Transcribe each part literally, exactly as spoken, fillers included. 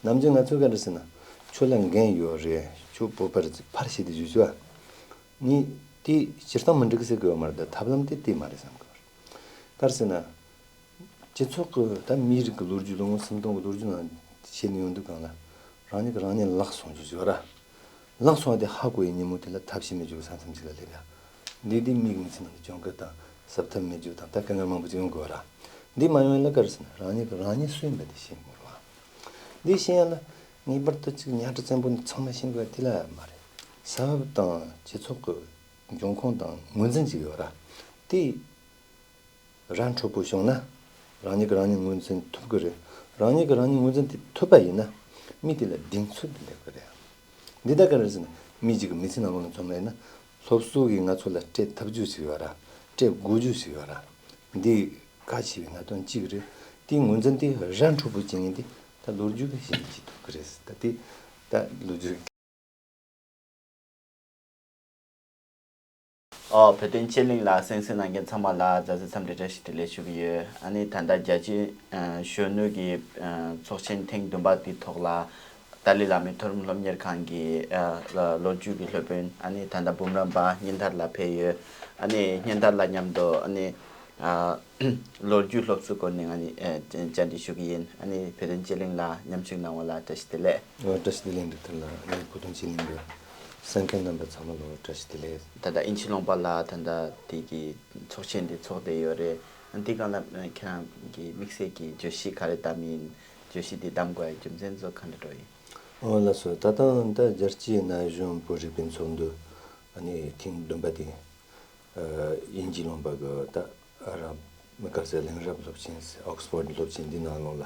ནམ་རྒྱུན་ང་ཚོས་ག་རེ་ཟེར་ན། ཁྱོད་ལ་འགན་ཡོད་རེད། ཁྱོད་བོད་པར་ཕར་བཤད་དེ་བཞུགས་ཤོག་ངས་དེ་སྤྱིར་བཏང་མི་འགྲིག་ཟེར་གི་ཡོད་མ་རེད། ད་ཐབས་ལམ་དེ་དེ་མ་རེད་བསམ་གི་ཡོད་རེད། ག་རེ་ཟེར་ན། སྤྱི་ཚོགས་ཀྱི་ད་མིའི་རིགས་ཀྱི་ལོ་རྒྱུས། ལོ་ངོ་སུམ་སྟོང་གི་ལོ་རྒྱུས་ནང་བཤད་ནས་ཡོང་དུས་སྒང་ལ། རང་ཉིད་ཀྱིས་རང་ཉིད་བརླག་སོང་རྒྱུ་ཞིག་ཡོད་ར། བརླག་སོང་བ་དེ་ཧ་གོ་བའི་ཉིན་མོ་དེ་ལ་ཐབས་ཤེས་མེད་རྒྱུ་གི་ས་མཚམས་ཅིག་ལ་སླེབས་ཡ། འདི་དེ་མིའི་མི་ཚེ་ནང་དུ་གྱོང་གུད་དང་སེལ་ཐབས་མེད་རྒྱུ་དང་། ད་དཀའ་ངལ་མང་པོ་ཅིག་ཡོང་དགོས་ར། འདི་མ་ཡོང་ཡ་ལ་ག་རེ་ཟེར་ན། རང་ཉིད་ཀྱིས་རང་ཉིད་སུ་ཡིན་པ་དེ་ཤེས་དགོས་ར། འདི་ཤེས་ཡ་ལ་ངེས་པར་དུ་ཅིག་ཉལ་ཁྲི་བཙན་པོ་འདི་ཚང་མ་ཤེས་དགོས་ཡ་དེ་ལ་མ་རེད། ས་བབ་དང་སྤྱི་ཚོགས་ཀྱི་འབྱུང་ཁུངས་དང་ངོས་འཛིན་ཅིག་ཡོད་ར། དེ་ར་འཕྲོད་པོ་བྱུང་ན། རང་ཉིད་ཀྱིས་རང་ཉིད་ངོས་འཛིན་ཐུབ་ཀྱི་རེད། རང་ཉིད་ཀྱིས་རང་ཉིད་ངོས་འཛིན་དེ་ཐུབ་པ་ཡིན་ན། མི་དེ་ལ་གདེང་ཚོད་དེ་སླེབས་ཀྱི་རེད། འདི་ལྟར་ག་རེ་ཟེར་ན། མི་གཅིག་གི་མི་ཚེ་ནང་ལོགས་ལ་མཚོན་པ་ཡིན་ན། སློབ་གསོ་གིས་ང་ཚོ་ལ་སྤྲད་ཐུབ་རྒྱུ་ཞིག་ཡོད་ར། སྤྲད་དགོས་རྒྱུ་ཞིག་ཡོད་ར། འདི་གལ་ཆེ་བའི་གནད་དོན་གཅིག་རེད། དེའི་ངོས་འཛིན་དེ་ར་འཕྲོད་པོ་བྱེད་མཁན་དེ་ད་ལོ་རྒྱུས་ཀྱིས་ཤེས་ཀྱི་ཐུབ་ཀྱི་རེད། ད་དེ་ད་ལོ་རྒྱུས། ཨོ། བོད་དོན་དཔྱད་གླེང་ལ་གསན་གཟིགས་གནང་མཁན་ཚང་མ་ལ་མཛའ་བརྩེ་འཚམས་འདྲི་བཀྲ་ཤིས་བདེ་ལེགས་ཞུ་གི་ཡོད། ཨ་ནི་ད་ལྟ་རྒྱལ་སྤྱིའི་ཨ་གཞོན་ནུ་གི་ཨ་ཚོགས་ཆེན་ཐེངས་བདུན་པ་དེའི་ཐོག་ལ། ཏཱ་ལའི་བླ་མའི་མཐོ་རིམ་སློབ་གཉེར་ཁང་གི་ཨ་ལོ་རྒྱུས་ཀྱི་སློབ་དཔོན། ཨ་ནི་ད་ལྟ་འབུམ་རམས་པ་སྙན་ཐར་ལགས་ཕེབས་ཡོད། ཨ་ནི་སྙན་ཐར་ལགས་མཉམ་དུ། ཨ་ནི་ཨ་ལོ་རྒྱུས་སློབ་གསོའི་སྐོར་ནས་ང་ནི་ཨ་བཅར་འདྲི་ཞུ་གི་ཡིན། ཨ་ནི་བོད་དོན་དཔྱད་གླེང་ལ་མཉམ་ཞུགས་གནང་བ་ལ་བཀྲ་ཤིས་བདེ་ལེགས། ཨ། བཀྲ་ཤིས་བདེ་ལེགས། འབྲི་ཐར་ལགས། ཨ་ནི་བོད་དོན་དཔྱད་གླེང་གི་གསན་མཁན་རྣམ་པ་ཚང་མ་ལ་བཀྲ་ཤིས་བདེ་ལེགས། ད་ལྟ་དབྱིན་ཇི་ལུང་པ་ལ་ད་ལྟ་དེ་གི་ཚོགས་ཆེན་དེ་ཚོགས་བསྡད་ཡོད་རེད། ཨ་ནི་དེ་སྒང་ལ་ཨ་ཁྱེད་རང་གི་དམིགས་བསལ་གྱི་བརྗོད་གཞི་ག་རེ་བདམས་ཡིན། བརྗོད་གཞི་དེ་བདམས་དགོས་ཡ་རྒྱུ་མཚན་ཚོ་ག་འདྲ་འདྲ་ཡིན། ཨོ་ལགས་སོ། ད་ལྟ་ད་རྒྱལ་སྤྱིའི་ན་གཞོན་བོད་རིག་པའི་ཚོགས་འདུ། ཨ་ནི་ཐེངས་བདུན་པ་དེ། ཨ། དབྱིན་ཇི་ལུང་པ་གི་ད་ཨ་ར་མི་དཀར་གསལ་གླིང་རབས་སློབ་ཆེན། ཨོག་སི་ཕོར་སློབ་ཆེན་འདི་ནང་ལོགས་ལ་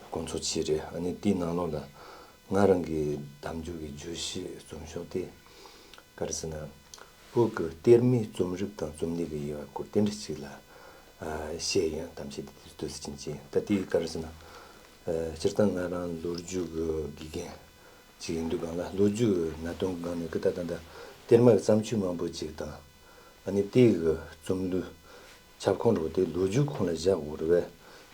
སྐོང་ཚོགས་བྱས་རེད། ཨ་ནི་དེའི་ནང་ལོགས་ལ་ང་རང་གི་གདམ་རྒྱུ་གི་བརྗོད་གཞི་རྩོམ་ཤོག་དེ་ག་རེ་ཟེར་ན། བོད་ཀྱི་གཏེར་མའི་རྩོམ་རིག་དང་རྩོམ་ལས་ཀྱི་དབྱེ་བ་སྐོར་དེ་འདྲ་ཅིག་ལ་ཨ་བཤད་ཡིན། གཏམ་བཤད་དེ་དུས་སུ་ཕྱིན་ཅིང་། ད་དེ་ག་རེ་ཟེར་ན། ཨ། སྤྱིར་བཏང་ང་རང་ལོ་རྒྱུས་ཀྱི་དགེ་རྒན་ཅིག་ཡིན་དུས་སྒང་ལ། ལོ་རྒྱུས་ཀྱི་གནད་དོན་སྒང་ནས་ཀི་ད་ད་ད་གཏེར་མ་གི་བརྩམས་ཆོས་མང་པོ་ཅིག་དང་། ཨ་ནི་དེ་གི་རྩོམ་ལུས་ཁྱབ་ཁོངས་འདྲ་བོ་དེ་ལོ་རྒྱུས་ཁོངས་ལ་བཞག་དགོས་རེད་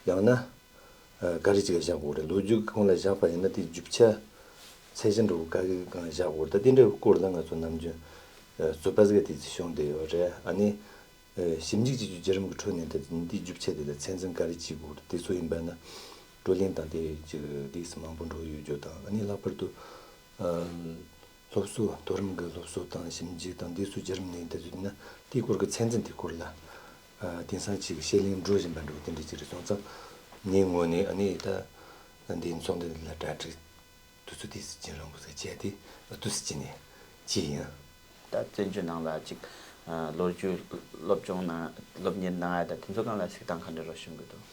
པས། ཡང་ན་ཨ་ག་རེ་ཅིག་ལ་བཞག་དགོས་རེད། ལོ་རྒྱུས་ཁོངས་ལ་བཞག་པ་ཡིན་ན་དེའི་རྒྱུ་ཆ་ཚད་གཞི་འདྲ་བོ་ག་གི་སྒང་བཞག་དགོས་རེད། ད་དེ་འདྲའི་སྐོར་ལ་ང་ཚོ་ནམ་རྒྱུན་ཨ་རྩོད་པ་ཟིག་དེ་ཚོ་བྱུང་བསྡད་ཡོད་རེད། ཨ་ནི། ཨ། ཞིབ་འཇུག་བྱེད་རྒྱུའི་བརྒྱུད་རིམ་གྱི་ཁྲོད་ནས་ད་འདིའི་རྒྱུ་ཆ་དེ་ལ་ཚད་འཛིན་ག་རེ་བྱེད་དགོས་རེད། དེ་ཚོ་ཡིན་པ་ན་བགྲོ་གླེང་དང་དེ་ཅིག་དེ་ཚོ་མང་པོ་འགྲོ་ཡོད་རྒྱུ་དང་། ཨ་ནི་ལྷག་པར་དུ་ཨ་སློབ་གསོ། མཐོ་རིམ་གྱི་སློབ་གསོ་དང་ཞིབ་འཇུག་དང་དེ་ཚོའི་བརྒྱུད་རིམ་ནས་ད་དུས་ན་དེའི་སྐོར་གྱི་ཚད་འཛིན་དེའི་སྐོར་ལ་ཨ་དེང་སང་ཅིག་བཤད་གླེང་འགྲོ་བཞིན་པ་འདྲ་བོ་དེ་འདྲ་ཅིག་རེད། སོང་ཙང་ངའི་ངོས་ནས་ཨ་ནི་ད་འདིའི་ཚོགས་འདུ་འདི་ལ་གྲ་སྒྲིག་དུས་ཚོད་དེ་སྲིད་ཅན་རིང་པོ་ཟིག་བྱས་ཏེ་དུས་སྲིད་ཅན་ནས་བྱས་ཡིན། ད་བཙན་བྱོལ་ནང་ལ་ཅིག་ཨ་ལོ་རྒྱུས་སློབ་སྦྱོང་གནང་། སློབ་གཉེར་གནང་ཡ་ད་དེ་ཚོ་སྒང་ལ་གཟིགས་སྟངས་ག་འདྲ་རོ་བྱུང་གི་འདུག་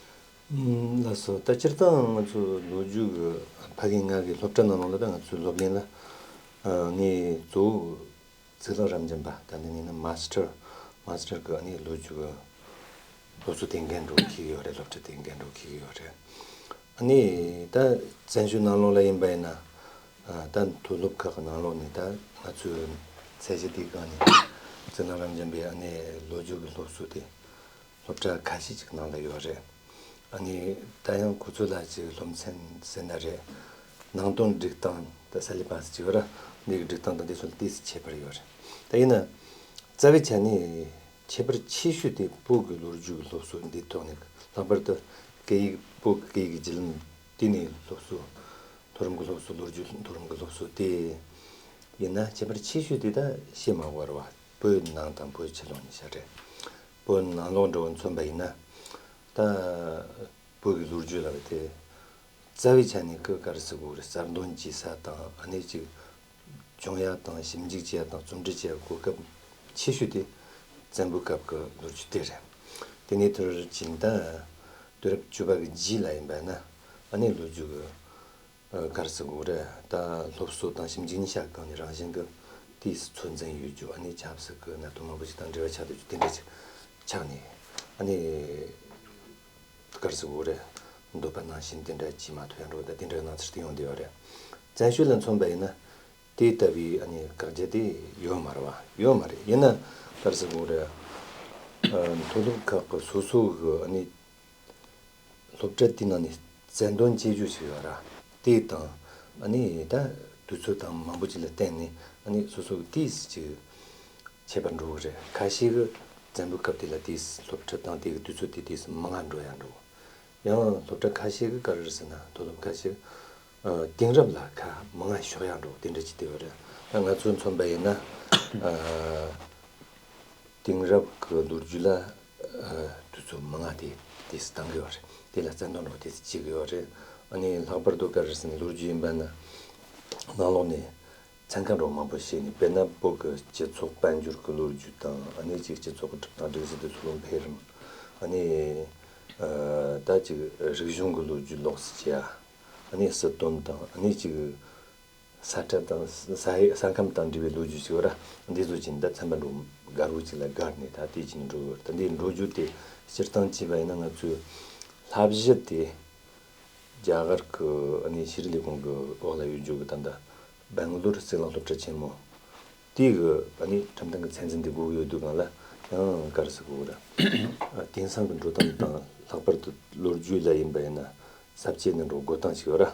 ཨུམ། ལགས་སོ། ད་སྤྱིར་བཏང་ང་ཚོ་ལོ་རྒྱུས་ཀྱི་ཕ་གི་ང་གི་སློབ་གྲྭ་ནང་ལོགས་ལ་ད་ང་ཚོའི་སློབ་གླིང་ལ་ཨ་ངས་གཙོ་བོ་ཚེ་བརྟན་རབ་འབྱམས་པ། ད་འདི་ནས་ན་མ་སི་ཊར། མ་སི་ཊར་གི་ཨ་ནི་ལོ་རྒྱུས་ཀྱི་སློབ་གསོ་དེ་འགན་འགྲོ་འཁྱེར་གྱི་ཡོད་རེད། སློབ་ཁྲིད་དེ་འགན་འགྲོ་འཁྱེར་གྱི་ཡོད་རེད། ཨ་ནི་ད་བཙན་བྱོལ་ནང་ལོགས་ལ་ཡིན་པ་ཡིན་ན། ཨ། ད་མཐོ་སློབ་ཁག་གི་ནང་ལོགས་ནས་ད་ང་ཚོའི་ཚད་གཞི་དེའི་སྒང་ནས་ཚེ་བརྟན་རབ་འབྱམས་པའི་ཨ་ནི་ལོ་རྒྱུས་ཀྱི་སློབ་གསོ་དེ་སློབ་གྲྭ་ཁ་ཤས་ཅིག་ནང་ལ་ཡོད་རེད། ཨ་ནི་ད་ཡང་ཁོ་ཚོ་ལ་ཅིག་སློབ་ཚན་ཟེར་ན་རེད། ནང་དོན་སྒྲིག་སྟངས། ད་སི་ལེ་བཱ་སི་ཅིག་ཡོད་ར། འདི་གི་སྒྲིག་སྟངས་དང་འདི་ཚོ་ལ་ཏོག་ཙམ་ཁྱད་པར་ཡོད་རེད། ད་ཡིན་ན་རྩ་བའི་ཆ་ནས་ཁྱད་པར་ཆེ་ཤོས་དེ་བོད་ཀྱི་ལོ་རྒྱུས་ཀྱི་སློབ་གསོ་འདིའི་ཐོག་ནས། ལྷག་པར་དུ་སྐད་ཡིག་བོད་ཀྱི་སྐད་ཡིག་གི་བརྒྱུད་ལམ་དེ་ནས་སློབ་གསོ། མཐོ་རིམ་གྱི་སློབ་གསོ། ལོ་རྒྱུས་མཐོ་རིམ་གྱི་སློབ་གསོ་དེ་ཡིན་ན་ཁྱད་པར་ཆེ་ཤོས་དེ་ད་བཤད་མ་དགོས་རེད་བ། བོད་ནང་དང་བོད་ཕྱི་ལོགས་ནས་བཤད་རེད། བོད་ནང་ལོགས་འདྲ་བོ་མཚོན་པ་ཡིན་ན། ད་བོད་ཀྱི་ལོ་རྒྱུས་ལབ་པ་དེ་རྩ་བའི་ཆ་ནས་ཀི་ག་རེ་ཟེར་དགོས་རེད། གསར་འདོན་བྱེད་ས་དང་། ཨ་ནི་ཅིག་སྦྱོང་ཡ་དང་ཞིབ་འཇུག་བྱེད་ཡ་དང་རྩོམ་སྒྲིག་བྱེད་ཡ་གོ་སྐབས་ཆེ་ཤོས་དེ་བཙན་པོའི་སྐབས་ཀྱི་ལོ་རྒྱུས་དེ་རེད། དེ་ནས་མཐར་ཕྱིན་ད་དུས་རབས་བཅུ་པ་གི་རྗེས་ལ་ཡིན་པ་ན། ཨ་ནི་ལོ་རྒྱུས་ཀྱི་ཨ་ག་རེ་ཟེར་དགོས་རེད། ད་སློབ་གསོ་དང་ཞིབ་འཇུག་གཉིས་ཆ་སྒང་ནས་རང་བཞིན་གྱི་དེའི་ཚོད་འཛིན་ཡོད་རྒྱུ། ཨ་ནི་ཆབ་སྲིད་ཀྱི་གནད་དོན་མང་པོ་ཞིག་དང་འབྲེལ་བ་ཆགས་བསྡད་རྒྱུ་དེ་འདྲ་ཅིག་ཆགས་ནས། ཨ་ནི་ག་རེ་ཟེར་དགོས་རེད། འདོད་པ་ནང་བཞིན་དེ་འདྲ་བྱེད་མ་ཐུབ་ཡ་འདྲ་བོ་ད་དེ་འདྲའི་སྣང་ཚུལ་དེ་ཡོང་བསྡད་ཡོད་རེད། བཙན་བྱོལ་ལ་མཚོན་པ་ཡིན་ན་དེ་ལྟ་བུའི་ཨ་ནི་བཀག་རྒྱ་དེ་ཡོད་མ་རེད་བ། ཡོད་མ་རེད། ཡིན་ན་ག་རེ་ཟེར་དགོས་རེད། ཨ་མཐོ་སློབ་ཁག་གི་སོ་སོ་གི་ཨ་ནི་སློབ་གྲྭ་དེའི་ནང་ནས་རྩལ་འདོན་བྱེད་རྒྱུ་ཞིག་ཡོད་ར། དེ་དང་ཨ་ནི་ད་དུས་ཚོད་དང་མང་པོ་ཅིག་ལ་བརྟེན་ནས་ཨ་ནི་སོ་སོ་གི་དུས་ཅིག་ཁྱད་པར་འགྲོ་གི་རེད། ཁ་ཤས་ཀྱི་བཙན་པོའི་སྐབས་དེ་ལ་དུས་སློབ་ཁྲིད་དང་དེ་གི་དུས་ཚོད་དེ་དུས་མང་ང་འགྲོ་ཡ་འགྲོ། ཡང་སློབ་གྲྭ་ཁ་ཤས་ཀྱི་ག་རེ་རེད་ཟེར་ན་མཐོ་སློབ་ཁ་ཤས་ཨ་དེང་རབས་ལ་ཁ་མང་ང་ཕྱོགས་ཡ་འགྲོ་དེ་འདྲ་ཅིག་དེ་བ་རེད། ད་ང་ཚོ་མཚོན་པ་ཡིན་ན་ཨ་དེང་རབས་ཀྱི་ལོ་རྒྱུས་ལ་ཨ་དུས་ཚོད་མང་ང་དེ་དུས་བཏང་གི་ཡོད་རེད། དེ་ལ་བརྩི་མཐོང་འགྲོ་དུས་བྱེད་ཀྱི་ཡོད་རེད། ཨ་ནི་ལྷག་པར་དུ་ག་རེ་ཟེར་ན་ལོ་རྒྱུས་ཡིན་པ་ན་ནང་ལོགས་ནས་ཚན་ཁག་འགྲོ་མང་པོ་བྱས་ནས་དཔེར་ན་བོད་ཀྱི་སྤྱི་ཚོགས་དཔལ་འབྱོར་གྱི་ལོ་རྒྱུས་དང་ཨ་ནི་ཅིག་སྤྱི་ཚོགས་ཀྱི་སྒྲུབ་སྟངས་སྒྲིག་གཞི་དེ་ཚོ་ལ་འཕེལ་རིམ། ཨ་ནི་ཨ་ད་ཅིག་རིག་གཞུང་གི་ལོ་རྒྱུས་ལོགས་སུ་བྱས་ཨ་ནི་སྲིད་དོན་དང་ཨ་ནི་ཅིག་ས་ཁྲ་དང་ས་ས་ཁམས་དང་འབྲེལ་བའི་ལོ་རྒྱུས་ཤིག་ཡོད་ར། འདི་ཚོ་ཅིག་ད་ཚན་པ་འགྲོ་དགའ་རོགས་ཅིག་ལ་དགར་ནས་ད་དེ་ཅིག་འགྲོ་ཡོད། ད་འདི་འགྲོ་རྒྱུ་དེ་སྤྱིར་བཏང་བྱས་པ་ཡིན་ན་ང་ཚོའི་བསླབ་གཞི་དེ་རྒྱ་གར་གི་ཨ་ནི་ཤེས་རིག་ལས་ཁུངས་ཀྱི་འོག་ལ་ཡོད་རྒྱུ་གི་ད་ལྟ་སྦེང་ལོར་ཟི་ལིང་སློབ་གྲྭ་ཆེན་མོ་དེ་གི་ཨ་ནི་ཁྲིམས་དོན་གྱི་ཚད་འཛིན་དེ་དགོས་ཀྱི་ཡོད་དུས་སྒང་ལ་ཡང་ག་རེ་ཟེར་དགོས་ར། དེང་སང་གི་འགྲོ་སྟངས་དང་ལྷག་པར་དུ་ལོ་རྒྱུས་ལ་ཡིན་པ་ཡིན་ན་ས་བཅད་ནི་འགྲོ་དགོས་སྟངས་ཤིག་ཡོད་ར།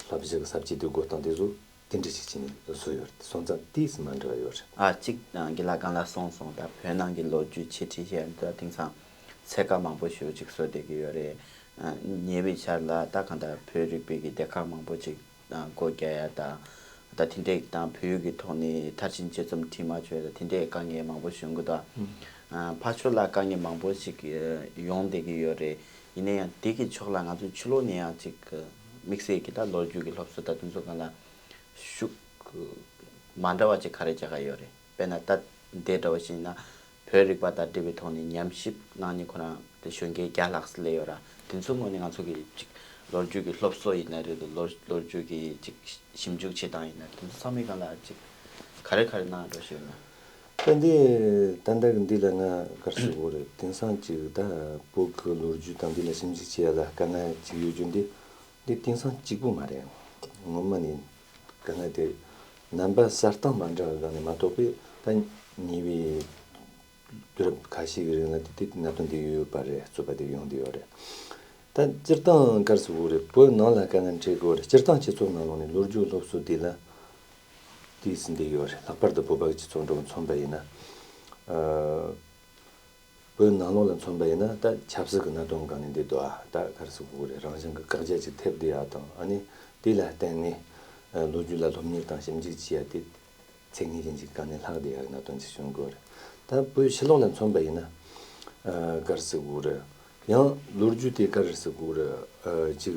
བསླབ་གཞི་གི་ས་བཅད་དེ་དགོས་སྟངས་དེ་ཚོ་དེ་འདྲ་ཞིག་བྱས་ནས་བཟོས་ཡོད་རེད། སོང་ཙང་དེས་མ་འདྲ་བ་ཡོད་རེད། ཨ་གཅིག་དང་དགེ་ལགས་གང་ལ་སོང་སོང་ད་བོད་ནང་གི་ལོ་རྒྱུས་འཆད་ཁྲིད་བྱས་ད་དེང་སང་ཚད་བཀག་མང་པོ་ཞེ་པོ་ཅིག་བཟོས་བསྡད་ཀྱི་ཡོད་རེད། ཉེ་བའི་ཆར་ལ་ད་གང་ལྟར་བོད་རིག་པའི་གི་སྡེ་ཁག་མང་པོ་ཅིག་སྒོ་རྒྱག་ཡ་ད་ད་དེ་འདྲས་དང་བོད་ཡིག་གི་ཐོག་ནས་མཐར་ཕྱིན་དཔྱད་རྩོམ་བྲིས་མ་ཆོག་ཡ་ད་དེ་འདྲས་དཀའ་ངལ་མང་པོ་བྱུང་གི་འདུག་ཕར་ཕྱོགས་ལ་དཀའ་ངལ་མང་པོ་ཞིག་ཡོང་བསྡད་ཀྱི་ཡོད་རེད། ཡིན་ན་ཡང་དེ་གི་ཕྱོགས་ལ་ང་ཚོ་ཕྱི་ལོགས་ནས་ཡང་ཅིག་དམིགས་བསལ་གྱི་ད་ལོ་རྒྱུས་ཀྱི་སློབ་གསོ་ད་དེ་ཚོ་སྒང་ལ་ཤུགས་མ་འདྲ་བ་ཅིག་ག་རེ་རྒྱག་ག་ཡོད་རེད། དཔེར་ན་ད་འདི་འདྲ་བ་ཞིག་ཡིན་ན་བོད་རིག་པ་དང་འབྲེལ་བའི་ཐོག་ནས་ཉམས་ཞིབ་གནང་མཁན་ཁོ་རང་དེ་གཞོན་སྐྱེས་བརྒྱ་ལྷག་ཙམ་སླེབས་ཡོད་ར། དེ་ཚོ་ངོས་ནས་ང་ཚོ་གི་ཅིག་ལོ་རྒྱུས་ཀྱི་སློབ་གསོ་ཡིན་ན་རེད་འདུག་ལོ་ལོ་རྒྱུས་ཀྱི་ཅིག་ཞིབ་འཇུག་བྱེད་སྟངས་ཡིན་ན་དེ་ཚོ་ཚང་མའི་སྒང་ལ་ཅིག་ག་རེ་ག་རེ་གནང་འགྲོ་ཞིག་ཡོད་ན། ད་འདི་ད་ལྟ་གི་འདི་ལ་ང་ག་རེ་ཟེར་དགོས་རེད། དེང་སང་ཅིག་ད་བོད་ཀྱི་ལོ་རྒྱུས་དང་འདི་ལ་ཞིབ་འཇུག་བྱེད་ཡ་ལ་དཀའ་ངལ་ཅིག་ཡོད་རྒྱུ་འདི་འདི་དེང་སང་གཅིག་པུ་མ་རེད། ངོ་མ་ནི་དཀའ་ངལ་དེ་རྣམ་པ་གསལ་སྟངས་མ་འདྲ་བའི་སྒང་ནས་མ་གཏོགས་པའི་ད་ཉེ་བའི་དུས་རབས་ཁ་ཤས་ཀྱི་རིང་ལ་དེ་དེ་གནད་དོན་དེ་ཡོད་ཡོད་པ་རེད། རྩོད་པ་དེ་ཡོང་བསྡད་ཡོད་རེད། ད་སྤྱིར་བཏང་ག་རེ་ཟེར་དགོས་རེད། བོད་ནང་ལ་དཀའ་ངལ་འཕྲད་དགོས་རེད། སྤྱིར་བཏང་སྤྱི་ཚོགས་ནང་ལོགས་ནས་ལོ་རྒྱུས་སློབ་གསོ་དེ་ལ་དུས་སུ་འདི་ཡོད་རེད། ལྷག་པར་དུ་བོད་པ་གི་སྤྱི་ཚོགས་འདྲ་བོ་མཚོན་པ་ཡིན་ན། ཨ་བོད་ནང་ལོགས་ལ་མཚོན་པ་ཡིན་ན་ད་ཆབ་སྲིད་ཀྱི་གནད་དོན་སྒང་ནས་འདི་འདུག་ཨ། ད་ག་རེ་ཟེར་དགོས་རེད། རང་བཞིན་གྱི་བཀག་རྒྱ་ཅིག་ཐེབས་བསྡད་ཡ་དང་ཨ་ནི་དེ་ལ་བརྟེན་ནས་ཨ་ལོ་རྒྱུས་ལ་སློབ་གཉེར་དང་ཞིབ་འཇུག་བྱེད་ཡ་དེ་ཚེ་ངེས་ཅན་ཅིག་གང་ནས་ལྷག་བསྡད་ཡ་གི་གནད་དོན་ཅིག་བྱུང་དགོས་རེད། ད་བོད་ཕྱི་ལོགས་ལ་མཚོན་པ་ཡིན་ན་ཨ་ག་རེ་ཟེར་དགོས་རེད། ཡང་ལོ་རྒྱུས་དེ་ག་རེ་ཟེར་དགོས་རེད། ཨ་ཅིག་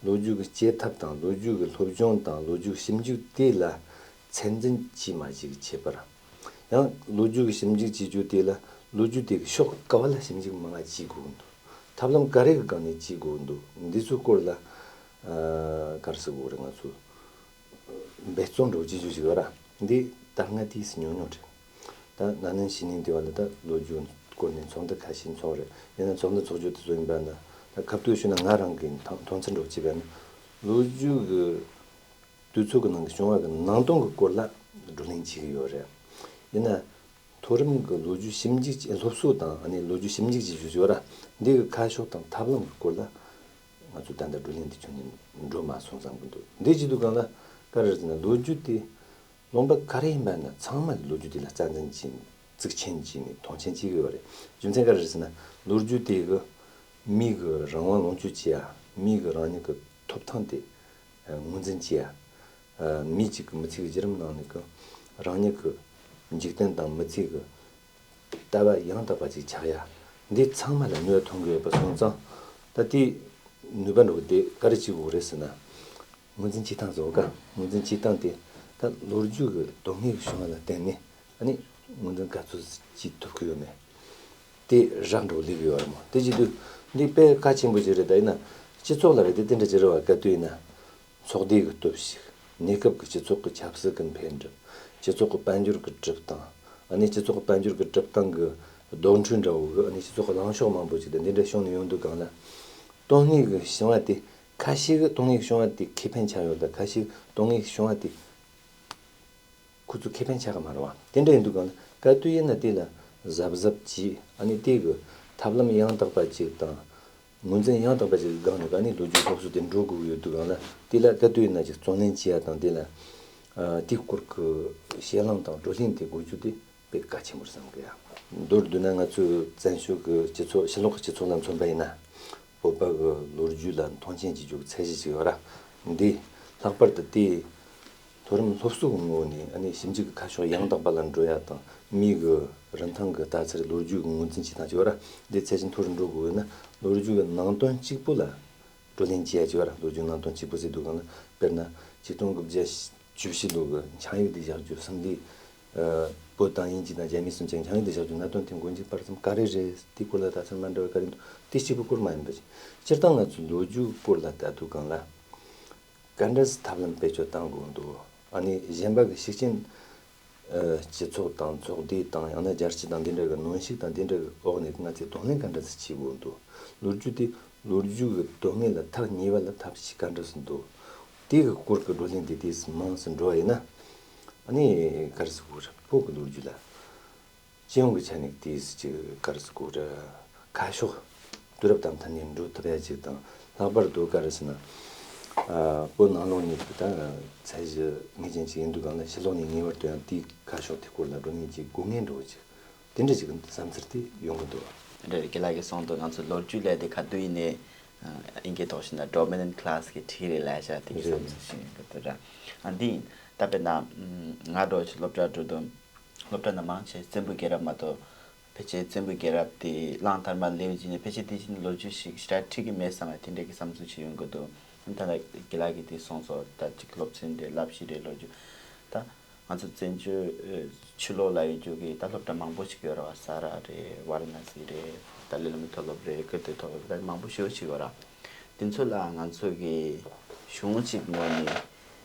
ལོ་རྒྱུས་ཀྱི་བྱེད་ཐབས་དང་ལོ་རྒྱུས་ཀྱི་སློབ་སྦྱོང་དང་ལོ་རྒྱུས་ཞིབ་འཇུག་དེ་ལ་ཚད་འཛིན་བྱེད་མ་བྱེད་ཀྱི་ཁྱད་པར། ཡང་ལོ་རྒྱུས་ཀྱི་ཞིབ་འཇུག་བྱེད་རྒྱུ་དེ་ལ་ལོ་རྒྱུས་དེ་གི་ཕྱོགས་ག་བ་ལ་ཞིབ་འཇུག་མང་ང་བྱེད་དགོས་འདུག་ཐབས་ལམ་ག་རེ་གི་སྒང་ནས་བྱེད་དགོས་འདུག་འདི་ཚོའི་སྐོར་ལ་ཨ་ག་རེ་ཟེར་དགོས་རེད། ང་ཚོ་འབད་བརྩོན་འགྲོ་བྱེད་རྒྱུ་ཞིག་ཡོད་ར། འདི་ལྟར་ང་དེས་ཉུང་ཉུང་རེད། ད་ན་ནིང་གཞེས་ནིང་འདི་བ་ལ་ད་ལོ་རྒྱུས་སྐོར་ནས་ཚོགས་འདུ་ཁ་ཤས་འཚོགས་རེད། ཡིན་ན་ཚོགས་འདུ་འཚོགས་རྒྱུ་དེ་ཚོ་ཡིན་པ་ན་ད་ཁ་ཐུག་ཞུས་ན་ང་རང་གི་མཐོང་མཐོང་ཚུལ་འགྲོ་བྱེད་པ་ན་ལོ་རྒྱུས་ཀྱི་དུས་ཚོད་ཀྱི་ནང་གི་བྱུང་བ་གི་ནང་དོན་གྱི་སྐོར་ལ་བགྲོ་གླེང་བྱེད་ཀྱི་ཡོད་རེད། ཡིན་ན་མཐོ་རིམ་གྱི་ལོ་རྒྱུས་ཞིབ་འཇུག་བྱེད་སློབ་གསོ་དང་ཨ་ནི་ལོ་རྒྱུས་ཞིབ་འཇུག་བྱེད་རྒྱུ་ཡོད་ར། འདི་གི་ཁ་ཕྱོགས་དང་ཐབས་ལམ་གྱི་སྐོར་ལ་ང་ཚོ་ད་ལྟ་བགྲོ་གླེང་འདི་བྱུང་ནས་འགྲོ་མ་སོང་བསམ་གྱི་འདུག་འདི་བྱེད་དུས་སྒང་ལ་ག་རེ་ཟེར་ན་ལོ་རྒྱུས་དེ་ལུང་པ་ག་རེ་ཡིན་པ་ན་ཚང་མ་ལ་ལོ་རྒྱུས་དེ་ལ་རྩ་འཛིན་བྱེད་གཙིགས་ཆེན་བྱས་ནས་མཐོང་ཆེན་བྱེད་ཀྱི་ཡོད་རེད། རྒྱུ་མཚན་ག་རེ་རེད་ཟེར་ན་ལོ་རྒྱུས་དེ་གི་མི་གི་རང་དབང་ལོངས་སྤྱོད་བྱེད་ཡ་མི་གི་རང་ཉིད་ཀྱི་ཐོབ་ཐང་དེ་ངོས་འཛིན་བྱེད་ཡ། མི་གཅིག་གི་མི་ཚེ་གི་བརྒྱུད་རིམ་ནང་ནས་ཀྱི་རང་ཉིད་ཀྱི་འཇིག་རྟེན་དང་མི་ཚེ་གི་ལྟ་བ་ཡང་དག་པ་ཅིག་ཆགས་ཡ། འདི་ཚང་མ་ལ་ནུས་པ་ཐོན་གྱི་ཡོད་པ་སོང་ཙང་ད་དེ་ནུས་པ་འགྲོ་གི་དེ་ག་རེ་བྱེད་དགོས་རེད་ཟེར་ན། ངོས་འཛིན་བྱེད་སྟངས་ཟེར་བ་ཀ་ངོས་འཛིན་བྱེད་སྟངས་དེ་ད་ལོ་རྒྱུས་ཀྱི་དོན་དངོས་ཀྱི་བྱུང་བ་ལ་བརྟེན་ནས་ཨ་ནི་ངོས་འཛིན་ག་ཚོད་བྱེད་ཐུབ་ཀྱི་ཡོད་མེད་དེ་རག་འགྲོ་ལས་ཀྱི་ཡོད་རེད་མོ། དེ་བྱེད་དུས་འདི་དཔེ་གལ་ཆེན་པོ་ཞིག་རེད། ད་ཡིན་ན་སྤྱི་ཚོགས་ལ་རེད་དེ་དེ་འདྲ་ཅིག་རེད་བ། ག་དུས་ཡིན་ན་ཚོགས་སྡེ་གི་སྟོབས་ཤུགས། གནས་སྐབས་ཀྱི་སྤྱི་ཚོགས་ཀྱི་ཆབ་སྲིད་ཀྱི་འཕེལ་འགྲིབ། སྤྱི་ཚོགས་ཀྱི་དཔལ་འབྱོར་གྱི་གྲུབ་སྟངས། ཨ་ནི་སྤྱི་ཚོགས་ཀྱི་དཔལ་འབྱོར་གྱི་གྲུབ་སྟངས་ཀྱི་རྡོག་འཕྲུལ་འདྲ་བོ་གི་ཨ་ནི་སྤྱི་ཚོགས་ཀྱི་ལངས་ཕྱོགས་མང་པོ་ཞིག་དང་འདི་འདྲ་བྱུང་ནས་ཡོང་དུས་སྒང་ལ། དོན་དངོས་ཀྱི་བྱུང་བ་དེ་ཁ་ཤས་ཀྱི་དོན་དངོས་ཀྱི་བྱུང་བ་དེ་ཁེ་ཕན་ཆགས་ཡོད་ལ་ཁ་ཤས་ཀྱི་དོན་དངོས་ཀྱི་བྱུང་བ་དེ་ཁོ་ཚོ་ཁེ་ཕན་ཆགས་ཀྱི་མ་རེད་བ། དེ་འདྲ་ཡིན་དུས་སྒང་ལ་ག་དུས་ཡིན་ན་དེ་ལ་གཟབ་གཟབ་བྱས་ཨ་ནི་དེ་གི་ཐབས་ལམ་ཡང་དག་པ་ཅིག་དང་། ངོས་འཛིན་ཡང་དག་པ་ཞིག་གི་སྒང་ནས་ག་ནས་ལོ་རྒྱུས་སློབ་གསོ་དེ་འགྲོ་དགོས་ཀྱི་ཡོད་དུས་སྒང་ལ། དེ་ལ་ད་དུས་ཡིན་ན་ཅིག་བརྩོན་ལེན་བྱེད་ཡ་དང་། དེ་ལ་ཨ་དེའི་སྐོར་གྱི་ཞེད་སྣང་དང་བགྲོ་གླེང་དེ་དགོས་རྒྱུ་དེ་དཔེ་གལ་ཆེན་པོ་རེད་བསམ་གི་ཡ། མདོར་བསྡུས་ན་ང་ཚོའི་བཙན་བྱོལ་གྱི་སྤྱི་ཚོགས། ཕྱི་ལོགས་ཀྱི་སྤྱི་ཚོགས་ལ་མཚོན་པ་ཡིན་ན། བོད་པ་གི་ལོ་རྒྱུས་ལ་མཐོང་ཆེན་བྱེད་རྒྱུ་གི་ཚད་གཞི་ཞིག་ཡོད་ར། འདི་ལྷག་པར་དུ་དེ་མཐོ་རིམ་སློབ་གསོ་གི་ངོས་ནས་ཨ་ནི་ཞིབ་འཇུག་གི་ཁ་ཕྱོགས་ཡང་དག་པ་ལ་འགྲོ་ཡ་དང་། མིའི་གི་རིན་ཐང་གི་ལྟ་ཚུལ། ལོ་རྒྱུས་ཀྱི་ངོས་འཛིན་བྱེད་སྟངས་བཅས་པ་ར། འདི་ཚད་གཞི་མཐོ་རུ་འགྲོ་དགོས་ན། ལོ་རྒྱུས་ཀྱི་ནང་དོན་གཅིག་པུ་ལ་བགྲོ་གླེང་བྱེད་ཡ་བཅས་པ་ར། ལོ་རྒྱུས་ནང་དོན་གཅིག་པུ་ཟེར་དུས་སྒང་ལ། དཔེར་ན་ཆིག་སྟོང་དགུ་བརྒྱ་བཅུ་བཞི་ལོ་གི་འཆིང་ཡིག་དེ་བཞག་རྒྱུ། སིམ་ལའི་ཨ་བོད་དང་དབྱིན་ཇི་དང་རྒྱ་མི་གསུམ་གྱི་འཆིང་ཡིག་དེ་བཞག་རྒྱུ་གནད་དོན་དེ་མགོ་མཇུག་བར་གསུམ་ག་རེ་རེད། དེའི་སྐོར་ལ་ལྟ་ཚུལ་མ་འདྲ་བ་ག་རེ་འདུག་དེ་གཅིག་པུའི་སྐོར་མ་ཡིན་པ་ཞིག་སྤྱིར་བཏང་ང་ཚོའི་ལོ་རྒྱུས་སྐོར་ལ་ལྟ་དུས་སྒང་ལ། ག་འདྲ་སེ་ཐབས་ལམ་བེད་སྤྱོད་གཏང་དགོས་འདུག་ཨ་ནི་གཞན་པ་གི་ཤུགས་རྐྱེན། ཨ་སྤྱི་ཚོགས་དང་ཚོགས་སྡེ་དང་། ཡང་ན་རྒྱལ་སྤྱི་དང་དེ་འདྲ་གི་གནོན་ཤུགས་དང་དེ་འདྲ་གི་འོག་ནས་ང་ཚོས་གདོང་ལེན་ག་འདྲ་སེ་བྱེད་དགོས་འདུག་ལོ་རྒྱུས་དེ་ལོ་རྒྱུས་ཀྱི་དོན་དངོས་ལ་ཐག་ཉེ་བ་ལ་ཐབས་ཤེས་ག་འདྲ་སེ་འདུག་དེ་གི་སྐོར་གྱི་བགྲོ་གླེང་དེ་དེ་མང་སེ་འགྲོ་བ་ཡིན་ན། ཨ་ནི་ག་རེ་ཟེར་དགོས་རེད། བོད་ཀྱི་ལོ་རྒྱུས་ལ། སྤྱི་ཡོངས་ཀྱི་ཆ་ནས་དེའི་ཅིག་ག་རེ་ཟེར་དགོས་རེད། ཁ་ཕྱོགས་དུས་རབས་དང་མཐུན་ནས་འགྲོ་ཐུབ་ཡ་ཅིག་དང་། ལྷག་པར་དུ་ག་རེ་ཟེར་ན། ཨ་བོད་ནང་ལོགས་ནས་ཀྱི་ད་ཚད་གཞི་ངེས་ཅན་ཅིག་ཡིན་དུས་སྒང་ལ། ཕྱི་ལོགས་ནས་ངེས་པར་དུ་ཡང་དེའི་ཁ་ཕྱོགས་དེ་སྐོར་ལ་བགྲོ་གླེང་ཅིག་དགོས་ངེས་འདྲ་བོ་ཅིག་དེ་འདྲ་ཅིག་གི་བསམ་ཚུལ་དེ་ཡོང་གི་འདུག་རེད། རྒན་ལགས་ཀྱིས་གསུངས་འདུག་ང་ཚོ་ལོ་རྒྱུས་ལས་དེ་ག་དུས་ཡིན་ནའི་ཨ་དབྱིན་སྐད་ཐོག་བཤད་ན་dominant class གི་ཁྲིད་རེད་ལབ་བྱ་དེ་གི་བསམ་ཚུལ་ཞིག་ཡོང་གི་འདུག་ར། ཨ་འདི་ཡིན། ད་དཔེར་ན་ང་འདྲ་བོ་ཅིག་སློབ་གྲྭ་འགྲོ་དུས། སློབ་གྲྭ་ནང་མང་ཆེ་བཙན་པོའི་རྒྱལ་རབས་མ་གཏོགས། ཕལ་ཆེར་བཙན་པོའི་རྒྱལ་རབས་དེ་གླང་དར་མ་སླེབས་རྗེས་ནས་ཕལ་ཆེར་དེ་བཞིན་ལོ་རྒྱུས་ཤིག་ཞེ་དྲག་ཁྲིད་ཀྱི་མེད་བསམ་པའི་དེ་འདྲའི་གི་བསམ་ཚུལ་ཞིག་ཡོང་གི་འདུག་ད་ལྟ་རྒན་ལགས་ཀྱིས་དེ་གསུངས་སོང་། ད་ཅིག་སློབ་ཚན་རེད། བསླབ་གཞི་རེད། ལོ་རྒྱུས། ད་ང་ཚོ་བཙན་བྱོལ་ཕྱི་ལོགས་ལ་ཡོད་རྒྱུ་གི་ད་སློབ་གྲྭ་མང་པོ་ཞིག་ཡོད་རེད་བ། ས་ར་རེད། ཝཱ་ར་ཎ་སི་རེད། ཏཱ་ལའི་བླ་མའི་མཐོ་སློབ་རེད། ཀིརྟི་མཐོ་སློབ་རེད། ད་མང་པོ་ཞེ་པོ་ཞིག་ཡོད་རེད། དེ་ཚོ་ལ་ང་ཚོ་གི་གཞུང་གཅིག་ངོས་ནས་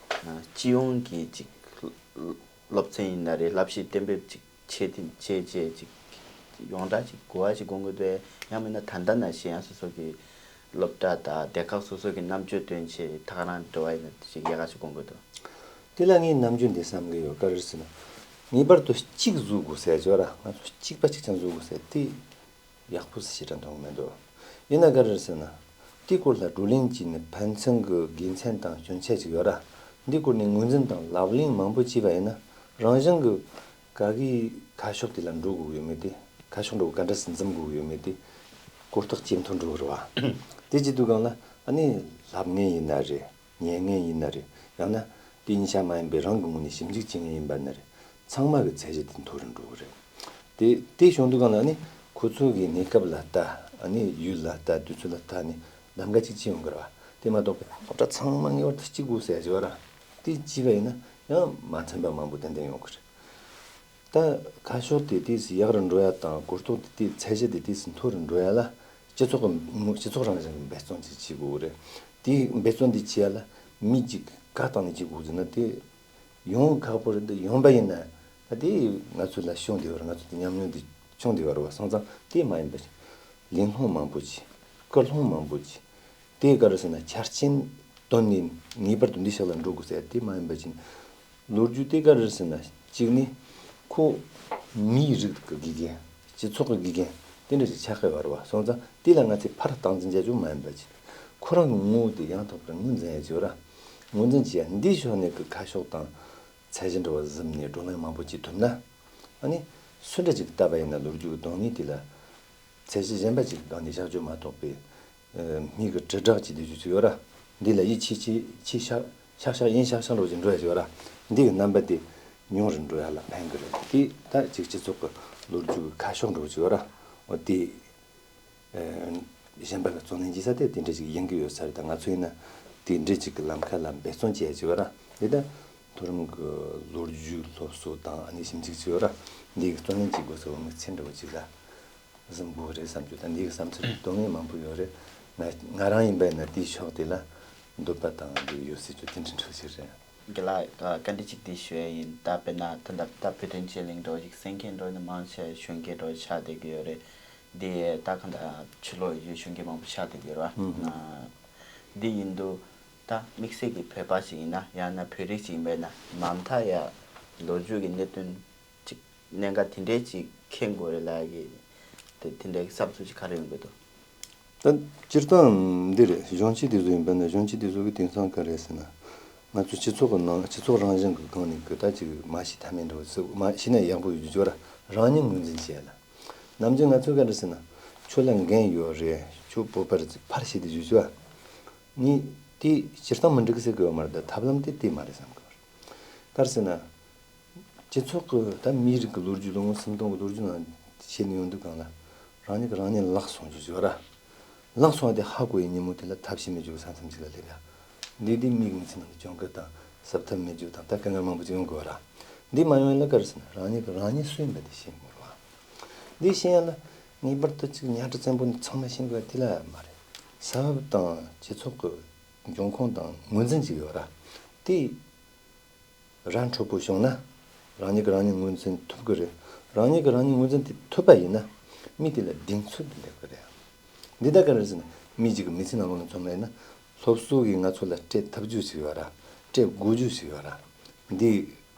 སྤྱི་ཡོངས་ཀྱི་ཅིག་སློབ་ཚན་ཡིན་ན་རེད། བསླབ་གཞི་གཏན་འབེབས་ཅིག་བྱེད་དེ་བྱེད་བྱེད་ཅིག་ཡོངས་གྲགས་ཅིག་གོ་བ་ཞིག་སྒོམ་དགོས་འདུག་ཡང་མིན་ན་ད་ལྟ་ནང་བཞིན་ཡང་སོ་སོ་གི་སློབ་གྲྭ་དང་སྡེ་ཁག་སོ་སོ་གི་རྣམ་དཔྱོད་སྟོན་ཆེད་ད་ག་རང་འགྲོ་བ་ཡིན་ན་ཅིག་ཡག་ག་ཞིག་སྒོམ་དགོས་འདུག་དེ་ལ་ངས་ནམ་རྒྱུན་འདི་བསམ་གི་ཡོད། ག་རེ་ཟེར་ན། ངེས་པར་དུ་གཅིག་བཟོ་དགོས་ཟེར་གྱི་ཡོད་ར། ང་ཚོ་གཅིག་པ་གཅིག་རྐྱང་བཟོ་དགོས་ཟེར་དེ། ཡག་པོ་ཞེ་དྲག་མཐོང་གི་མི་འདུག་ཡིན་ན་ག་རེ་ཟེར་ན། དེའི་སྐོར་ལ་བགྲོ་གླེང་བྱས་ནས་ཕན་ཚུན་གྱི་དགེ་མཚན་དང་སྐྱོན་ཆ་ཅིག་ཡོད་ར། འདིའི་སྐོར་ནས་ངོས་འཛིན་དང་ལབ་གླེང་མང་པོ་བྱས་པ་ཡིན་ན། རང་བཞིན་གྱི་ག་གིས་ཁ་ཕྱོགས་དེ་ལ་འགྲོ་དགོས་ཀྱི་ཡོད་མེད་དེ། ཁ་ཕྱོགས་འགྲོ་ག་འདྲ་སེ་འཛིན་དགོས་ཀྱི་ཡོད་མེད་དེ། གོ་རྟོགས་ཇེ་མཐོར་འགྲོ་གི་རེད་བ། དེ་བྱེད་དུས་སྒང་ལ་ཨ་ནི་ལབ་མཁན་ཡིན་ན་རེད། ཉན་མཁན་ཡིན་ན་རེད། ཡང་ན་དེ་ཉིད་ཆ་མ་ཡིན་པའི་རང་གི་ངོས་ནས་ཞིབ་འཇུག་བྱེད་མཁན་ཡིན་པ་ན་རེད། ཚང་མ་གི་ཚད་གཞི་དེ་མཐོ་རུ་འགྲོ་གི་རེད། དེ་དེ་བྱུང་དུས་སྒང་ལ་ནི་ཁོ་ཚོ་གི་གནས་སྐབས་ལ་ལྟ། ཨ་ནི་ཡུལ་ལ་ལྟ། དུས་ཚོད་ལ་ལྟ་ནས་གདམ་ག་ཅིག་བྱེད་ཡོང་གི་རེད་བ། དེ་མ་གཏོགས་པའི་སློབ་གྲྭ་ཚང་མ་ངེས་པར་དུ་གཅིག་དགོས་ཟེར་གྱི་ཡོད་ར། དེ་བྱས་པ་ཡིན་ན་ཡང་མ་མཐུན་པ་མང་པོ་ཏན་ཏན་ཡོང་གི་རེད། ད་ཁ་ཕྱོགས་དེ་དུས་སུ་ཡག་རུ་འགྲོ་ཡ་དང་། གོ་རྟོགས་དེ་དུས་ཚད་གཞི་དེ་དུས་སུ་མཐོ་རུ་འགྲོ་ཡ་ལ། སྤྱི་ཚོགས་ཀྱི་སྤྱི་ཚོགས་རང་བཞིན་གྱི་འབད་བརྩོན་ཅིག་བྱེད་དགོས་རེད། དེའི་འབད་བརྩོན་དེ་བྱེད་ཡ་ལ་མི་གཅིག་གིས་བཀའ་བཏང་ནས་བྱེད་དགོས་ཟེར་ན་དེ་ཡོང་ཁག་པོ་རེད། འདི་ཡོང་པ་ཡིན་ན་ད་དེ་ང་ཚོ་ལ་བྱུང་བསྡད་ཡོད་རེད། ང་ཚོ་དེ་ཉམས་མྱོང་དེ་བྱུང་བསྡད་ཡོད་རེད་བ། སོང་ཙང་དེ་མ་ཡིན་པ་ཞིག་གླེང་སློང་མང་པོ་བྱེད། སྐུལ་སློང་མང་པོ་བྱེད། དེ་ག་རེ་ཟེར་ན་ཆ་རྐྱེན་བཏོན་ནས་ངེས་པར་དུ་འདི་ཞིག་ལ་འགྲོ་དགོས་ཟེར་དེ་མ་ཡིན་པ་ཅིག་ལོ་རྒྱུས་དེ་ག་རེ་ཟེར་ན་གཅིག་ནི་ཁོ་མིའི་རིགས་ཀྱི་དགེ་རྒན། སྤྱི་ཚོགས་ཀྱི་དགེ་རྒན་དེ་འདྲ་ཞིག་ཆགས་ཀྱི་ཡོད་རེད་བ། སོང་ཙང་དེ་ལ་ང་ཚོས་ཕར་སྟངས་འཛིན་བྱ་རྒྱུ་མ་ཡིན་པ་ཅིག་ཁོ་རང་གི་ངོ་བོ་དེ་ཡང་དག་པར་ངོས་འཛིན་ཡ་ཅིག་ཡོད་ར། ངོས་འཛིན་བྱེད་ཡ་འདི་ཕྱོགས་ནས་ཀྱི་ཁ་ཕྱོགས་དང་ཚད་གཞི་འདྲ་བ་བཟུང་ནས་བགྲོ་གླེང་མང་པོ་བྱེད་ཐུབ་ན། ཨ་ནི་སུ་འདྲ་ཅིག་ལྟ་བ་ཡིན་ན་ལོ་རྒྱུས་ཀྱི་སྡོད་གནས་དེ་ལ། ཚད་གཞི་གཞན་པ་ཅིག་སྒང་ནས་བཞག་རྒྱུ་མ་གཏོགས་པའི། ཨ་མི་གི་དྲིལ་བསྒྲགས་ཀྱི་དུས་ཚོད་ཅིག་ཡོད་ར། འདི་ལ་ཡིད་ཆེས་ཆེ་ཆེ་ཤག་ཤག་ཤག་ཡིན་ཤག་ཤག་འགྲོ་བཞིན་འགྲོ་ཡ་ཅིག་ཡོད་ར། འདི་གི་རྣམ་པ་དེ་ཉུང་རུ་འགྲོ་ཡ་ལ་ཕན་གི་རེད། དེ་ད་ཅིག་སྤྱི་ཚོགས་ཀྱི་ལོ་རྒྱུས་ཀྱི་ཁ་ཕྱོགས་འགྲོ་ཅིག་ཡོད་ར། འོ་དེ་ཨ་གཞན་པ་གི་བརྩོན་ལེན་བྱེད་ས་དེ་དེ་འདྲ་ཅིག་ཡིན་གི་ཡོད་ས་རེད། ད་ང་ཚོ་ཡིན་ན་དེ་འདྲ་ཅིག་གི་ལམ་ཁ་ལ་འབད་བརྩོན་བྱེད་ཡ་ཅིག་ཡོད་ར། དེ་ད་མཐོ་རིམ་གྱི་ལོ་རྒྱུས་སློབ་གསོ་དང་ཨ་ནི་ཞིབ་འཇུག་ཅིག་ཡོད་ར། འདི་གི་བརྩོན་ལེན་བྱེད་དགོས་ཟེར་བ་དམིགས་ཚད་འདྲ་བོ་ཅིག་ལ། གཟིགས་དགོས་རེད་བསམ་རྒྱུ་དང་། འདི་གི་བསམ་ཚུལ་དོན་ངེས་མང་པོ་ཡོད་རེད། ང་ང་རང་ཡིན་པ་ཡིན་ན་དེའི་ཕྱོགས་དེ་ལ་འདོད་པ་དང་འདི་ཡོད་སྲིད་རྒྱུ་དེ་འདྲ་འདྲ་ཞིག་རེད། རྒན་ལགས་ཨ་བཀའ་འདྲི་གཅིག་དེ་ཞུ་ཡ་ཡིན། ད་དཔེར་ན་ད་ལྟ་ད་བོད་དོན་ཆེད་གླེང་འགྲོ་ཞིག་གསན་མཁན་འགྲོ་ནི་མང་ཆེ་གཞོན་སྐྱེས་འགྲོ་ཆགས་བསྡད་ཀྱི་ཡོད་རེད། འདི་ད་ག་འདྲ་ཕྱི་ལོགས་ཡོད་གཞོན་སྐྱེས་མང་པོ་ཆགས་བསྡད་ཀྱི་ཡོད་རེད་བ། ཨ་འདི་ཡིན་དུས་ད་དམིགས་བསལ་གྱི་བོད་པ་ཞིག་ཡིན་ན་ཡང་ན་བོད་རིགས་ཤིག་ཡིན་པ་ཡིན་ན་མ་མཐའ་ཡ་ལོ་རྒྱུས་ཀྱི་གནད་དོན་ཅིག་གནད་འགག་དེ་འདྲའི་ཅིག་མཁྱེན་དགོས་རེད་ལབ་ཀྱི་དེ་དེ་འདྲའི་བསམ་ཚུལ་ཅིག་ག་རེ་ཡོང་གི་འདུག་ད་སྤྱིར་བཏང་འདི་རེད། གཞོན་སྐྱེས་དེ་ཚོ་ཡིན་པ་ན། གཞོན་སྐྱེས་དེ་ཚོ་གི་དེང་སང་ག་རེ་ཟེར་ན། ང་ཚོ་སྤྱི་ཚོགས་ཀྱི་ནང་སྤྱི་ཚོགས་རང་བཞིན་གྱི་སྒང་ནས་གི་ད་ཅིག་མ་ཤེས་ཐབས་མེད་འགྲོ་ཟེར། མ་ཤེས་ན་ཡག་པོ་ཡོད་རྒྱུ་བར་རང་ཉིད་ངོས་འཛིན་བྱས་ལ། ནམ་རྒྱུན་ང་ཚོས་ག་རེ་ཟེར་ན། ཁྱོད་ལ་འགན་ཡོད་རེད། ཁྱོད་བོད་པར་ཕར་བྱེད་དེ་བརྗོད་བྱ། ངས་དེ་སྤྱིར་བཏང་མི་འགྲིག་གི་ཟེར་གི་ཡོད་མ་རེད། ད་ཐབས་ལམ་དེ་དེ་མ་རེད་བསམ་གི་ཡོད་རེད། ག་རེ་ཟེར་ན། སྤྱི་ཚོགས་ཀྱི་ད་མིའི་རིགས་ཀྱི་ལོ་རྒྱུས། ལོ་ངོ་སུམ་སྟོང་གི་ལོ་རྒྱུས་ནང་བཤད་ནས་ཡོང་དུས་སྒང་ལ། རང་ཉིད་ཀྱིས་རང་ཉིད་བརླག་སོང་རྒྱུ་ཡོད་ར། བརླག་སོང་བ་དེ་ཧ་གོ་བའི་ཉིན་མོ་དེ་ལ་ཐབས་ཤེས་མེད་རྒྱུ་གི་ས་མཚམས་ཅིག་ལ་སླེབས་ཡ། འདི་འདི་མིའི་མི་ཚེ་ནང་གི་གྱོང་གུད་དང་སེལ་ཐབས་མེད་རྒྱུ་དང་། ད་དཀའ་ངལ་མང་པོ་ཅིག་ཡོང་དགོས་ར། འདི་མ་ཡོང་ཡ་ལ་ག་རེ་ཟེར་ན། རང་ཉིད་ཀྱིས་རང་ཉིད་སུ་ཡིན་པ་འདི་ཤེས་དགོས་ར། འདི་ཤེས་ཡ་ལ་ངེས་པར་དུ་ཅིག་ཉག་ཕྲ་བཙན་པོ་ནས་ཚང་མ་ཤེས་དགོས་ཡ་དེ་ལ་མ་རེད། ས་བབ་དང་སྤྱི་ཚོགས་ཀྱི་འབྱུང་ཁུངས་དང་ངོས་འཛིན་ཅིག་ཡོད་ར། དེ་ར་འཕྲོད་པོ་བྱུང་ན། རང་ཉིད་ཀྱིས་རང་ཉིད་ངོས་འཛིན་ཐུབ་ཀྱི་རེད། རང་ཉིད་ཀྱིས་རང་ཉིད་ངོས་འཛིན་དེ་ཐུབ་པ་ཡིན་ན། མི་དེ་ལ་གདེང་ཚོད་དེ་སླེབས་ཀྱི་རེད། འདི་ལྟར་ག་རེ་ཟེར་ན། མི་གཅིག་གི་མི་ཚེ་ནང་ལོགས་ནས་མཚོན་པ་ཡིན་ན། སློབ་གསོ་གིས་ང་ཚོ་ལ་སྤྲད་ཐུབ་རྒྱུ་ཞིག་ཡོད་ར། སྤྲད་དགོས་རྒྱུ་ཞིག་ཡོད་ར། འདི་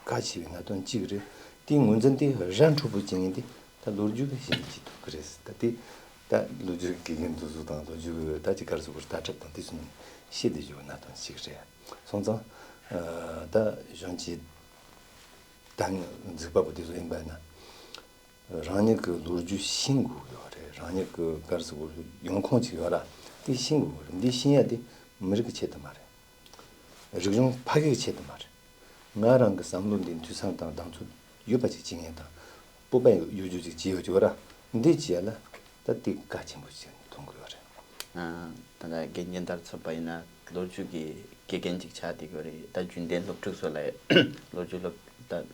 གལ་ཆེ་བའི་གནད་དོན་གཅིག་རེད། དེའི་ངོས་འཛིན་དེ་ར་འཕྲོད་པོ་བྱེད་མཁན་དེ་ད་ལོ་རྒྱུས་ཀྱིས་ཤེས་ཐུབ་ཀྱི་རེད། ད་དེ་ད་ལོ་རྒྱུས་ཀྱི་དགེ་རྒན་དེ་ཚོ་དང་། ལོ་རྒྱུས་ཀྱི་ད་ཅིག་ག་རེ་ཟེར་དགོས་རེད། ལྟ་གྲུབ་དང་དེ་ཚོ་ནས་ཤེས་བསྡད་རྒྱུ་གི་གནད་དོན་ཞིག་རེད། སོང་ཙང་ཨ་ད་གཞོན་སྐྱེས་ད་ངའི་གཟིགས་པ་པོ་དེ་ཚོ་ཡིན་པ་ན། རང་ཉིད་ཀྱི་ལོ་རྒྱུས་ཤེས་དགོས་ཀྱི་ཡོད་རེད། རང་ཉིད་ཀྱི་ག་རེ་ཟེར་དགོས་རེད། ཡོང་ཁུངས་ཅིག་ཡོད་ར། དེ་ཤེས་དགོས་ཀྱི་རེད། འདི་ཤེས་ཡ་དེ་མི་རིགས་ཀྱི་ཆེད་དུ་མ་རེད། རིག་གཞུང་ཕ་གིའི་ཆེད་དུ་མ་རེད། ང་རང་གི་བསམ་བློ་འདི་འཐུས་ཚང་དང་གདེང་ཚོད་ཡོད་པ་ཅིག་བྱེད་མཁན་དང་། སྤོབས་པ་ཡོད་རྒྱུ་ཅིག་བྱེད་ཡོད་ཅིག་ཡོད་ར། འདི་བྱས་ལ་ད་དེ་གལ་ཆེན་པོ་ཞིག་མཐོང་གི་ཡོད་རེད། ཨ། ད་ལྟ་རྒན་རྒན་དར་ཚོགས་པ་ཡིན་ན་ལོ་རྒྱུས་ཀྱི་དགེ་རྒན་ཅིག་ཆགས་བསྡད་ཡོད་རེད། ད་རྒྱུན་ལྡན་སློབ་ཕྲུག་ཚོ་ལ་ལོ་རྒྱུས་སློབ་ད་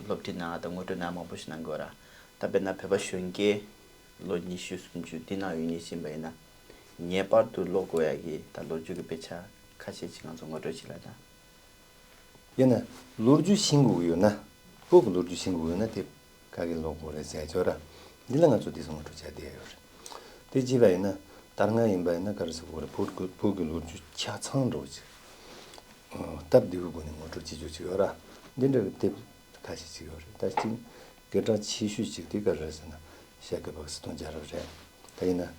སློབ་ཁྲིད་གནང་ཡ་དང་ངོ་སྤྲོད་གནང་ཡ་མང་པོ་ཞིག་གནང་གི་ཡོད་ར། ད་དཔེར་ན་བོད་པ་གཞོན་སྐྱེས་ལོ་ཉི་ཤུ་སུམ་ཅུ་འདི་ནང་ཡོད་མཁན་ཞིག་ཡིན་པ་ཡིན་ན། ངེས་པར་དུ་ཀློག་དགོས་ཡ་གི་ད་ལོ་རྒྱུས་ཀྱི་དཔེ་ཆ་ཁ་ཤས་ཅིག་ང་ཚོ་ངོ་སྤྲོད་བྱེད་ལ་ད། ཡིན་ན་ལོ་རྒྱུས་ཤེས་དགོས་ཀྱི་ཡོད་ན། བོད་ཀྱི་ལོ་རྒྱུས་ཤེས་དགོས་ཀྱི་ཡོད་ན། དེབ་ག་གི་ཀློག་དགོས་རེད་ཟེར་ཡ་ཅིག་ཡོད་ར། འདི་ལ་ང་ཚོ་དེ་ཚོ་ངོ་སྤྲོད་བྱ་བསྡད་ཡོད་རེད། དེ་བྱས་པ་ཡིན་ན་ད་སྔ་ཡིན་པ་ཡིན་ན་ག་རེ་ཟེར་དགོས་རེད། བོད་ཀྱི་བོད་ཀྱི་ལོ་རྒྱུས་ཆ་ཚང་འདྲ་བོ་ཅིག་སྟབས་བདེ་བོའི་སྒོ་ནས་ངོ་སྤྲོད་བྱེད་རྒྱུ་ཅིག་ཡོད་ར། འདི་འདྲ་གི་དེབ་ཁ་ཤས་ཅིག་ཡོད་རེད། ད་གཅིག་སྐད་གྲགས་ཆེ་ཤོས་ཅིག་དེ་ག་རེ་རེད་ཟེར་ན། ཤཱཀྱ་པ་གི་སྲིད་དོན་རྒྱལ་རབས་རེད། ད་ཡིན་ན།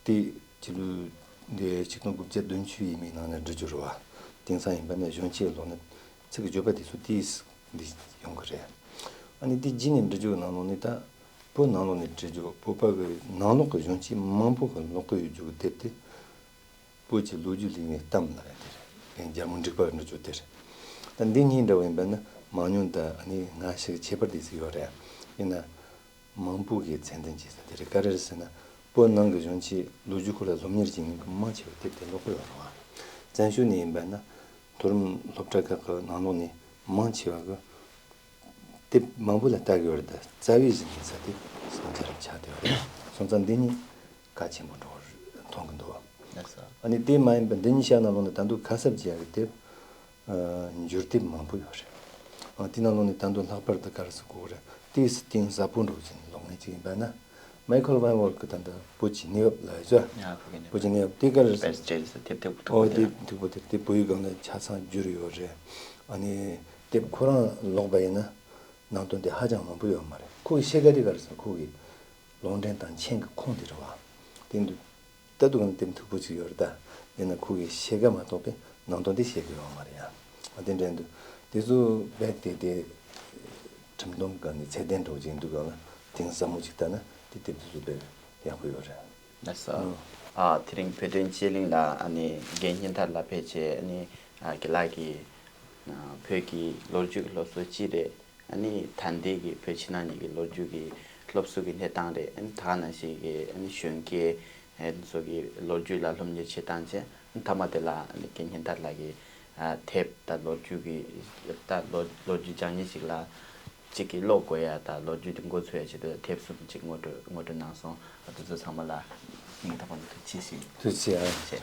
དེ་ཕྱི་ལོ་འདི་ཆིག་སྟོང་དགུ་བརྒྱ་བདུན་ཅུ་ཡས་མས་ནང་ནས་འབྲི་རྒྱུ་རེད་བ། དེང་སང་ཡིན་པ་ན་གཞོན་སྐྱེས་ཀློག་ན་ཚིག་གི་བརྗོད་པ་དེ་ཚོ་དེས་འདི་ཡོང་གི་རེད། ཨ་ནི་དེ་རྗེས་ནས་འབྲི་རྒྱུ་གི་ནང་ལོགས་ནས། ད་བོད་ནང་ལོགས་ནས་འབྲི་རྒྱུ། བོད་པ་གི་ནང་ལོགས་ཀྱི་གཞོན་སྐྱེས་མང་པོ་གི་ཀློག་གི་ཡོད་རྒྱུ་གི་དེབ་དེ། བོད་ཀྱི་ལོ་རྒྱུས་ལས་ངན་གཏམ་ལ་རེད། དེ་རེད། རྒྱལ་མོ་འབྲུག་པ་གི་འབྲི་རྒྱུ་དེ་རེད། ད་འདི་གཉིས་འདྲ་བོ་ཡིན་པ་ན་མང་ཉུང་དང་ཨ་ནི་སྔ་ཕྱི་ཁྱད་པར་དེ་ཚོ་ཡོད་རེད། ཡིན་ན། མང་པོ་གིས་ཚད་ལྡན་བྱེད་ས་དེ་རེད། ག་རེ་རེད་ཟེར་ན། བོད་ནང་གི་གཞོན་སྐྱེས་ལོ་རྒྱུས་སྐོར་ལ་སློབ་གཉེར་བྱེད་མཁན་གྱི་མང་ཆེ་བ་དེབ་དེ་ཀློག་གི་ཡོད་རེད་བ། བཙན་བྱོལ་ནས་ཡིན་པ་ན་མཐོ་རིམ་སློབ་གྲྭ་ཁག་གི་ནང་ལོགས་ནས་མང་ཆེ་བ་གིས་དེབ་མང་པོ་ལ་ལྟ་གི་ཡོད་རེད། ད་རྩ་བའི་གཞི་འཛིན་ས་དེ་སྲིད་དོན་རྒྱལ་རབས་ཆགས་བསྡད་ཡོད་རེད། སོང་ཙང་འདི་གཉིས་གལ་ཆེན་པོ་འདྲ་བོ་མཐོང་གི་འདུག་ལགས་སོ། ཨ་ནི་དེ་མ་ཡིན་པ་འདི་གཉིས་བཤད་ན་ལོག་ནས་ད་དུང་ཁ་གསབ་བྱེད་ཡག་གི་དེབ། ཨ། འགྱུར་དེབ་མང་པོ་ཡོད་རེད། ཨ། དེ་ནང་ལོགས་ནས་ད་དུང་ལྷག་པར་དུ་ག་རེ་ཟེར་དགོས་རེད། དེའི་གཏིང་ཟབ་པོ་འདྲ་བོ་ཅིག་ནས་ཀློག་མཁན་ཅིག་ཡིན་པ་ན། མའི་ཁལ་ཝན་ཝོལ་གི་ད་ལྟ་བོད་ཀྱི་གནས་བབ་ལབ་ཡོད་ཚོ། ཡ། བོད་ཀྱི་གནས་བབ། བོད་ཀྱི་གནས་བབ་དེ་ག་རེ་རེད། བེ་སི་ཊི་ཟེར་དེབ་དེ་མཐུག་པོ་ཨོ་དེ་དེ་ར། མཐུག་པོ་དེ་དེ་བོད་ཡིག་སྒང་ལ་ཆ་ཚང་བསྒྱུར་ཡོད་རེད། ཨ་ནི་དེབ་ཁོ་རང་ཀློག་པ་ཡིན་ན་ནང་དོན་དེ་ཧ་ཅང་མང་པོ་ཡོད་མ་རེད། ཁོ་གི་ཕྱེད་ཀ་དེ་ག་རེ་ཟེར། ཁོ་གི་ལུང་འདྲེན་དང་མཆན་གྱི་ཁུངས་དེ་རེད་བ། དེ་འདུག་ལྟ་འདུག་ན་དེབ་མཐུག་པོ་ཅིག་ཡོད་རེད་ད། ཡིན་ན་ཁོ་གི་ཕྱེད་ཀ་མ་གཏོགས་པའི་ནང་དོན་དེ་བཤད་གི་ཡོད་མ་རེད་ཡ། ཨ། དེ་འདྲ་འདུག་དེ་ཚོ་རྦད་དེ་དེ་ཁྲིམས་དོན་སྒང་ནས་ཚད་ལྡན་འདྲ་བོ་ཅིག་འདུག་ག་ལ། གཏིང་ཟབ་མོ་ཅིག་ལྟ་ན་དེ་དེབ་དེ་ཚོ་དཔེ་ཡག་པོ་ཡོད་རེད། ལགས་སོ། ཨ། དེ་རིང་བོད་དོན་སྤྱི་གླིང་ལ་ཨ་ནི་རྒན་སྙན་ཐར་ལགས་ཕེབས་བྱས། ཨ་ནི་ཨ་རྒན་ལགས་ཀྱིས་ཨ་བོད་ཀྱི་ལོ་རྒྱུས་ཀྱི་སློབ་གསོ་སྤྱི་རེད། ཨ་ནི་ད་ལྟའི་གི་བོད་ཕྱི་ནང་གཉིས་ཀྱི་ལོ་རྒྱུས་ཀྱི་སློབ་གསོ་གི་གནས་སྟངས་རེད། ཨ་ནི་ད་ག་ནང་བཞིན་གྱི་ཨ་ནི་གཞོན་སྐྱེས་ཨ་ནི་ཚོ་གི་ལོ་རྒྱུས་ལ་སློབ་གཉེར་བྱེད་སྟངས་བྱས། ཨ་ནི་མཐའ་མ་དེ་ལ་ཨ་ནི་རྒན་སྙན་ཐར་ལགས་ཀྱིས་ཨ་དེབ་དང་ལོ་རྒྱུས་ཀྱི་ད་ལོ་ལོ་རྒྱུས་སྦྱང་མཁན་ཞིག་ལ་གཅིག་གིས་ཀློག་དགོས་ཡ་དང་ལོ་རྒྱུས་དེ་མགོ་ཚོས་ཡ་ཆེད་དུ་དེབ་གསུམ་གཅིག་ངོ་སྤྲོད་ངོ་སྤྲོད་གནང་སོང་། ཨ་དེ་ཚོ་ཚང་མ་ལ་སྙིང་ཐག་པ་ནས་ཐུགས་རྗེ་ཆེ་ཞུ། ཐུགས་རྗེ་ཆེ། ཨ། ཆེ།